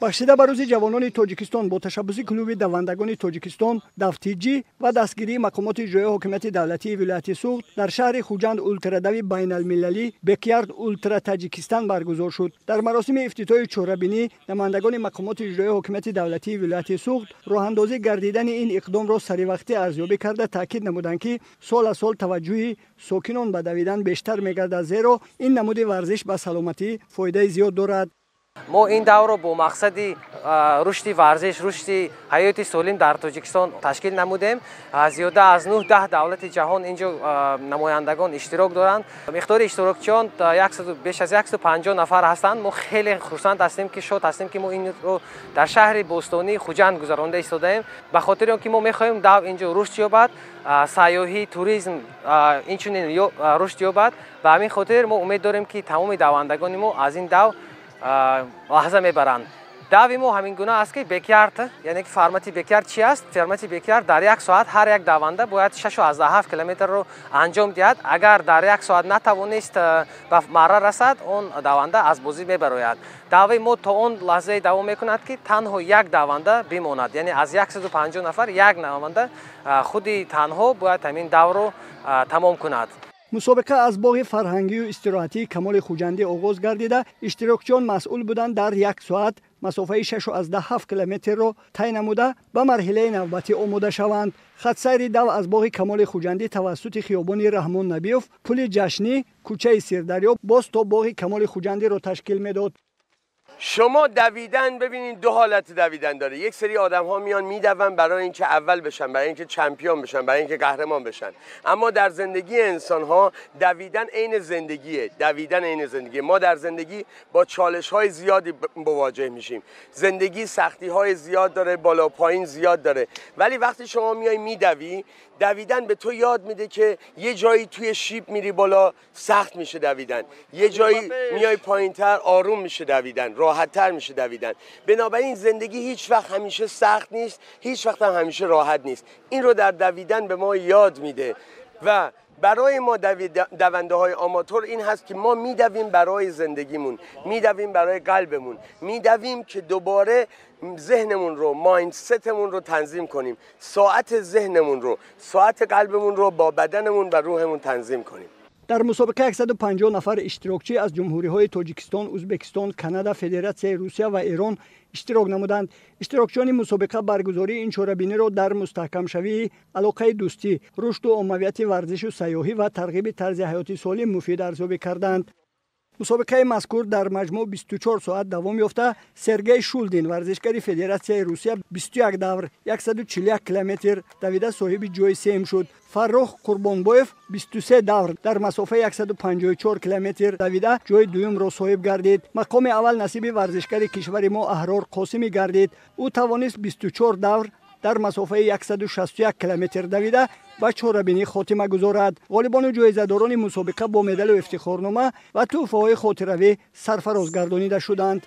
Бахшида ба рӯзи ҷавонони Тоҷикистон бо ташаббуси клуби давандагони Тоҷикистон Давтиҷӣ ва дастгирии мақомоти иҷроияи ҳокимияти давлатии вилояти Суғд дар шаҳри Хуҷанд ултрадави байналмилалӣ Backyard Ultra Таҷикистан баргузор шуд. Дар маросими ифтитоҳи чорабинӣ намояндагони мақомоти иҷроияи ҳокимияти давлатии вилояти Суғд роҳандозӣ гардидани ин иқдомро саривақтӣ арзёбӣ карда таъкид намуданд, ки сол аз сол таваҷҷӯҳи сокинон ба давидан бештар мегардад, зеро ин намуди варзиш ба саломатӣ фоидаи зиёд дорад. Мо ин даврро бо мақсади рушди варзиш, рушди ҳаёти солим дар Тоҷикистон ташкил намудем. Зиёда аз 9-10 давлати ҷаҳон инҷо намояндагон иштирок доранд. Миқдори иштирокчиён беш аз 150 нафар ҳастанд. Мо хеле хурсанд ҳастем, ки шод ҳастем, ки мо инро дар шаҳри бостонии Хуҷанд гузаронда истодаем, ба хотири он ки мо мехоҳем дав инҷо рушд ёбад, сайёҳӣ, туризм инчунин рушд ёбад. Ба ҳамин хотир мо умед дорем, ки тамоми давандагони мо аз ин дав лаҳза мебаранд. Дави мо ҳамин гуна аст, ки backyard, яъне ки формати backyard чи аст? Формати backyard дар як соат ҳар як даванда бояд 6,7 километрро анҷом диҳад. Агар дар як соат натавонист ба марра расад, он даванда аз бозӣ мебарояд. Дави мо то он лаҳзае давом мекунад, ки танҳо як даванда бимонад, яъне аз 150 нафар як даванда худи танҳо бояд ҳамин даврро тамом кунад. Мусобиқа аз боғи фарҳангию истироҳатии Камоли Хуҷандӣ оғоз гардида, иштирокчиён масъул буданд дар як соат масофаи 6,7 километрро тай намуда ба марҳилаи навбатӣ омода шаванд. Хатсайри дав аз боғи Камоли Хуҷандӣ тавассути хиёбони Раҳмон Набиёв, пули ҷашнӣ, кӯчаи Сирдарё боз то боғи Камоли Хуҷандиро ташкил медод. شما دویدن ببینید دو حالت دویدن داره. یک سری آدم ها میان میدون برای اینکه اول بشن، برای اینکه champion بشن، برای اینکه قهرمان بشن. اما در زندگی انسان ها دویدن عین زندگیه. دویدن عین زندگیه. ما در زندگی با چالش های زیادی مواجه میشیم. زندگی سختی های زیاد داره، بالا پایین زیاد داره. ولی وقتی شما میای میدوی، دویدن به تو یاد میده که یه جایی توی شیب میری بالا سخت میشه دویدن، یه جایی میای پایینتر آروم میشه دویدن، راحت‌تر میشه دویدن. بنابراین زندگی هیچ وقت همیشه سخت نیست، هیچ وقت هم همیشه راحت نیست. این رو در دویدن به ما یاد میده و برای ما دونده های آماتور این هست که ما میدویم برای زندگیمون، میدویم برای قلبمون، میدویم که دوباره ذهنمون رو، مایندستمون رو تنظیم کنیم، ساعت ذهنمون رو، ساعت قلبمون رو با بدنمون و روحمون تنظیم کنیم. Дар мусобиқа 150 нафар иштирокчӣ аз ҷумҳуриҳои Тоҷикистон, Ӯзбекистон, Канада, Федератсияи Русия ва Эрон иштирок намуданд. Иштирокчиёни мусобиқа баргузории ин чорабиниро дар мустаҳкамшавии алоқаи дӯстӣ, рушду оммавияти варзишу сайёҳӣ ва тарғиби тарзи ҳаёти солим муфид арзёбӣ карданд. Мусобиқаи мазкур дар маҷмӯъ 24 соат давом ёфта, Сергей Шулдин, варзишгари Федератсияи Русия, 21 давр 141 километр давида соҳиби ҷои сеюм шуд. Фаррух Қурбонбоев 23 давр дар масофаи 154 километр давида ҷои дуюмро соҳиб гардид. Мақоми аввал насиби варзишгари кишвари мо Аҳрор Қосимӣ гардид. Ӯ тавонист 24 давр дар масофаи 161 километр давида ба чорабинӣ хотима гузорад. Ғолибону ҷоизадорони мусобиқа бо медалу ифтихорнома ва тӯҳфаҳои хотиравӣ сарфароз гардонида шуданд.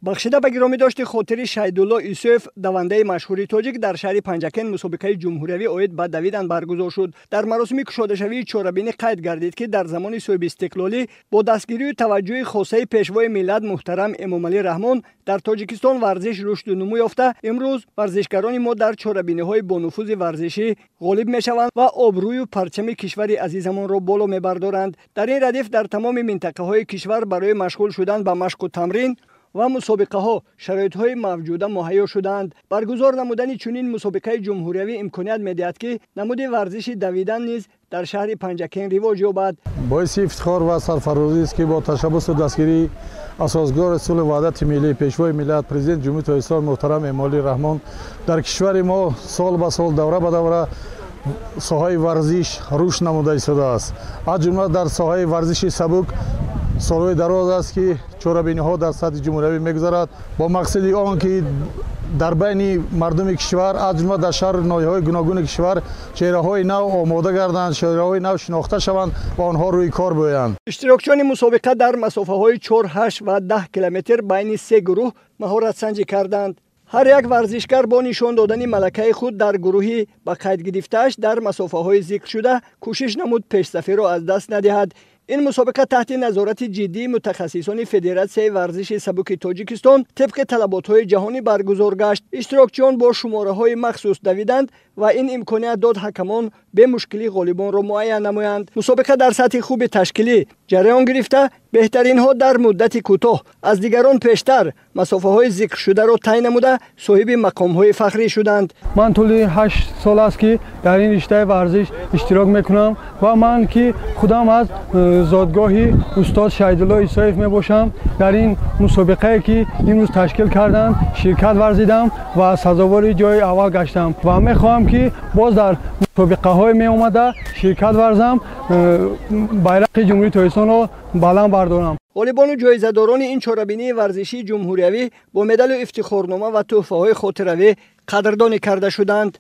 Бахшида ба гиромӣ дошти хотири Шайдулло Исоев, давандаи машҳури тоҷик, дар шаҳри Панҷакент мусобиқаи ҷумҳуриявӣ оид ба давидан баргузор шуд. Дар маросими кушодашавии чорабинӣ қайд гардид, ки дар замони соҳибистиқлолӣ бо дастгирию таваҷҷӯҳи хосаи пешвои миллат муҳтарам Эмомалӣ Раҳмон дар Тоҷикистон варзиш рушду нумӯ ёфта, имрӯз варзишгарони мо дар чорабиниҳои бонуфузи варзишӣ ғолиб мешаванд ва обрӯю парчами кишвари азизамонро боло мебардоранд. Дар ин радиф дар тамоми минтақаҳои кишвар барои машғул шудан ба машқу тамрин ва мусобиқаҳо шароитҳои мавҷуда муҳайё шудаанд. Баргузор намудани чунин мусобиқаи ҷумҳуриявӣ имконият медиҳад, ки намуди варзиши давидан низ дар шаҳри Панҷакент ривоҷ ёбад. Боиси ифтихор ва сарфарозист, ки бо ташаббусу дастгирии асосгузори сулҳу ваҳдати миллӣ, пешвои миллат, президенти Ҷумҳурии Тоҷикистон муҳтарам Эмомалӣ Раҳмон дар кишвари мо сол ба сол, давра ба давра соҳаи варзиш рушд намуда истодааст. Аз ҷумла дар соҳаи варзиши сабук солҳои дароз аст, ки чорабиниҳо дар сатҳи ҷумҳуриявӣ мегузарад бо мақсади он ки дар байни мардуми кишвар, аз ҷумла дар шаҳру ноҳияҳои гуногуни кишвар, чеҳраҳои нав омода гарданд, чеҳраҳои нав шинохта шаванд ва онҳо рӯи кор биёянд. Иштирокчиёни мусобиқа дар масофаҳои 4, 8 ва 10 километр байни се гурӯҳ маҳоратсанҷӣ карданд. Ҳар як варзишгар бо нишон додани малакаи худ дар гурӯҳи ба қайд гирифтааш дар масофаҳои зикршуда кӯшиш намуд пешсафиро аз даст надиҳад. Ин мусобиқа таҳти назорати ҷиддии мутахассисони Федератсияи варзиши сабуки Тоҷикистон тибқи талаботҳои ҷаҳонӣ баргузор гашт. Иштирокчиён бо шумораҳои махсус давиданд ва ин имконият дод ҳакамон бемушкилӣ ғолибонро муайян намоянд. Мусобиқа дар сатҳи хуби ташкилӣ ҷараён гирифта, беҳтаринҳо дар муддати кӯтоҳ аз дигарон пештар масофаҳои зикршударо тай намуда, соҳиби мақомҳои фахрӣ шуданд. Ман тӯли 8 сол аст, ки дар ин риштаи варзиш иштирок мекунам ва ман ки худам аз зодгоҳи устод Шаҳидулло Исоев мебошам, дар ин мусобиқае, ки имрӯз ташкил карданд, ширкат варзидам ва сазовори ҷои аввал гаштам ва мехоҳам, ки боз дар мусобиқаҳои меомада ширкат варзам, байрақи Ҷумҳурии Тоҷикистонро баланд бардорам. Ғолибону ҷоизадорони ин чорабинии варзишии ҷумҳуриявӣ бо медалу ифтихорнома ва тӯҳфаҳои хотиравӣ қадрдонӣ карда шуданд.